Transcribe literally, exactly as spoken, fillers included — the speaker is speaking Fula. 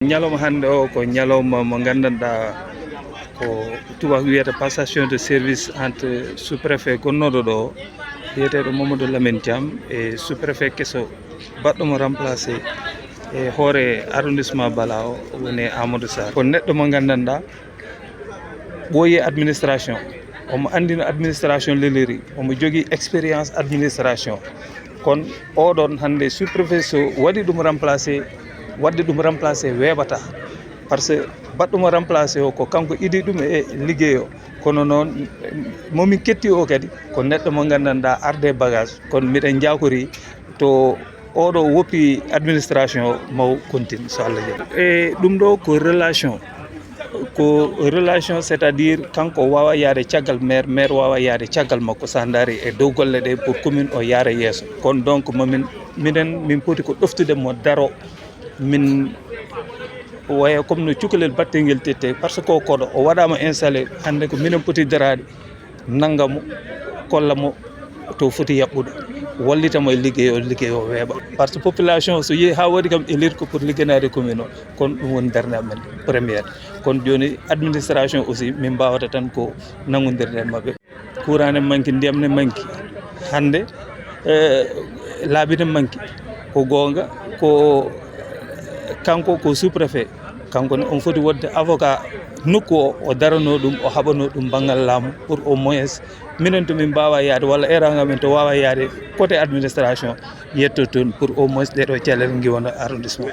Ñalawma hannde o ko ñalawma mo nganndanɗaa ko tubaako wiyata passation de service entre sous-préfet gonnooɗo ɗo, biyeteeɗo Mamadou Lamine Thiam, e sous-préfet keso baɗɗo mo remplacé e hoore arrondissement Bala o, woni Amadou Sarr. Ko neɗɗo mo nganndanɗaa ɓooyi administration, omo anndi no administration leliri, omo jogii expérience administration. Kono oɗon hannde sous-préfet so waɗi ɗum remplacé, waɗde ɗum remplacé weeɓata. Par ce que baɗɗo mo remplacé o ko kanko idii ɗum e liggey o. Kono noon, mo min ketti o kadi ko neɗɗo mo nganndanɗaa arde bagage. Kono miɗen njaakori to oɗo woppi administration o maw continue, so Allah jaɓi. E ɗum ɗo ko relation, ko relation, c'est-à-dire kanko waawa yaade caggal maire, maire waawa yaade caggal makko, so a ndaari e dow golle ɗe pour commune o yaara yeeso. Kono donc momin, minen min poti ko ɗoftude mo daro, min waya comme no cukalel batte ngel tette, par ce que o koɗo o waɗaama installé, hannde ko minen poti daraade, nannga mo, kolla mo to foti yaɓɓude, wallita mo e liggey o, liggey o weeɓa. Par ce que population so yehi haa waɗi kam élire ko pour ligganaade commune o, kono ɗum woni darnde amen première. Kono jooni administration aussi min mbaawata tan ko nanngondirde e maɓɓe. Courant ne manki, ndiyam ne manki. Hannde, eh, laabi ne manki. Ko goonga, ko kanko ko sous-préfet. Kanko ne on foti wonde avocat nokku o, o darano ɗum, o haɓano ɗum banngal laamu pour au moins minen to min mbaawa yaade walla eranga men to waawa yaade côté administration yetto toon pour au moins ɗeɗo calel ngiwano arrondissement.